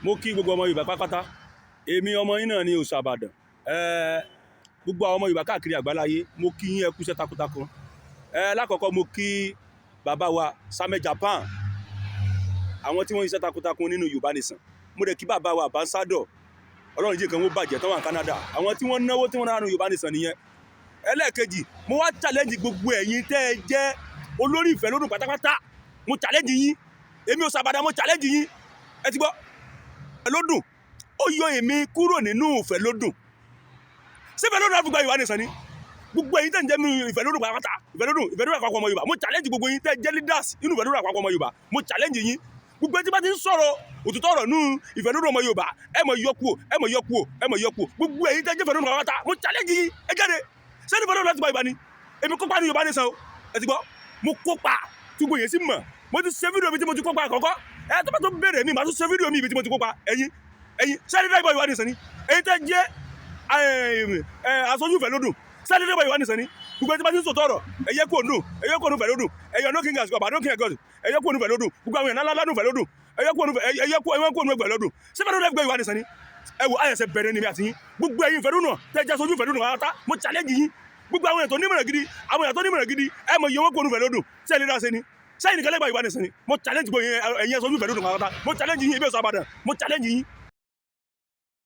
Mo kí gbogbo ọmọ Yorùbá pátápátá. Èmi ọmọ yín náà ní Òòṣà Ìbàdàn. Gbogbo àwọn ọmọ Yorùbá káàkiri àgbáláyé, mo kí yín, ẹ kú iṣẹ́ takuntakun. Lákọ̀ọ́kọ́, mo kí bàbá wa Samuel Japan, àwọn tí wọ́n ń ṣiṣẹ́ takuntakun nínú Yorùbá Nation. Mo dẹ̀ kí bàbá wa Ambassador, Ọlọ́run jẹ́ nǹkan wọn bàjẹ́ tán wà ní Canada, àwọn tí wọ́n náwó tí wọ́n náà nínú Yorùbá Nation nìyẹn. Ẹlẹ́ẹ̀kejì, mo wá challenge gbogbo ẹ̀yin tẹ́ ẹ jẹ́ olórí ìfẹ́ lódùn pátápátá. Mo challenge yín. Èmi Òòṣà Ìbàdàn, mo challenge yín. Ẹ ti gbọ́ lódùn, ó yọ èmi kúrò nínú ìfẹ́ lódùn. Ṣé ìfẹ́ lódùn àfùgbà Yorùbá Nation ni? Gbogbo ẹ̀yin tẹ́ ń jẹ́ mi ìfẹ́ lódùn pátápátá, ìfẹ́ lódùn, ìfẹ́ lódùn àpapọ̀ ọmọ Yorùbá, mo challenge gbogbo yín tẹ́ jẹ́ leaders nínú ìfẹ́ lódùn àpapọ̀ ọmọ Yorùbá. Mo challenge yín. Gbogbo ẹni tí bá ti ń sọ̀rọ̀ òtítọ́ ọ̀rọ̀ nínú ìfẹ́ lódùn ọmọ Yorùbá, ẹ mọ̀ yọ kúò, ẹ mọ̀ yọ kúò, ẹ mọ̀ yọ kúò. Gbogbo ẹ̀yin tẹ́ jẹ́ ìfẹ́ lódùn pátápátá, mo challenge yín, ẹ jáde. Ṣé ní ìfẹ́ lódùn láti gba Yorùbá ni? Èmi kópa ní Yorùbá Nation o. Ẹ ti gbọ́, mo kópa tí gbogbo yẹn sì mọ̀. Mo ti ṣe fídíò mi tí mo ti kópa àkọ́kọ́. Ẹ tó bá tó béèrè mi, màá tún ṣe fídíò mi ibi tí mo ti kópa. Ẹ̀yin sẹ́ni dẹ́gbà Yorùbá Nation ni? Ẹ̀yin tẹ́ jẹ́ aṣojú ìfẹ́ lódùn, sẹ́ni dẹ́gbà Yorùbá Nation ni? Gbogbo ẹni tí bá ti ń sòtọ́ ọ̀rọ̀, ẹ̀yẹ kò nù, ẹ̀yẹ kò nù fẹ́ lódùn. Ẹ̀yẹ no king as God, no king as God. Ẹ̀yẹ kò nù fẹ́ lódùn. Gbogbo àwọn èèyàn ńlá ládùn fẹ́ lódùn, ẹ̀yẹ kò nù, ẹ̀yẹ kò, ẹ̀yẹ kò nù fẹ́ lódùn. Sẹ́fẹ̀ lódùn ẹ̀gbẹ́ Yorùbá Nation ni? Ẹ wò, ayẹsẹ̀ bẹ̀rẹ̀ ni mi àti yín. Gbogbo ẹ̀yin ìfẹ́ lódùn tẹ́ jẹ́ aṣojú ìfẹ́ lódùn pátá, mo challenge yín. Gbogbo àwọn èèyàn tó nímọ̀ràn gidi, àwọn èèyàn tó nímọ̀ràn gidi, ẹ mọ̀ iye owó kò nù fẹ́ lódùn. Sẹ́ẹ̀ lè dá ṣe ni? Sẹ́yìn nìkan lẹ́gbàá Yorùbá Nation ni? Mo challenge gbogbo ẹ̀yin aṣojú ìfẹ́ lódùn pátá, mo challenge yín. Ebi Òòṣà Ìbàdàn, mo challenge yín.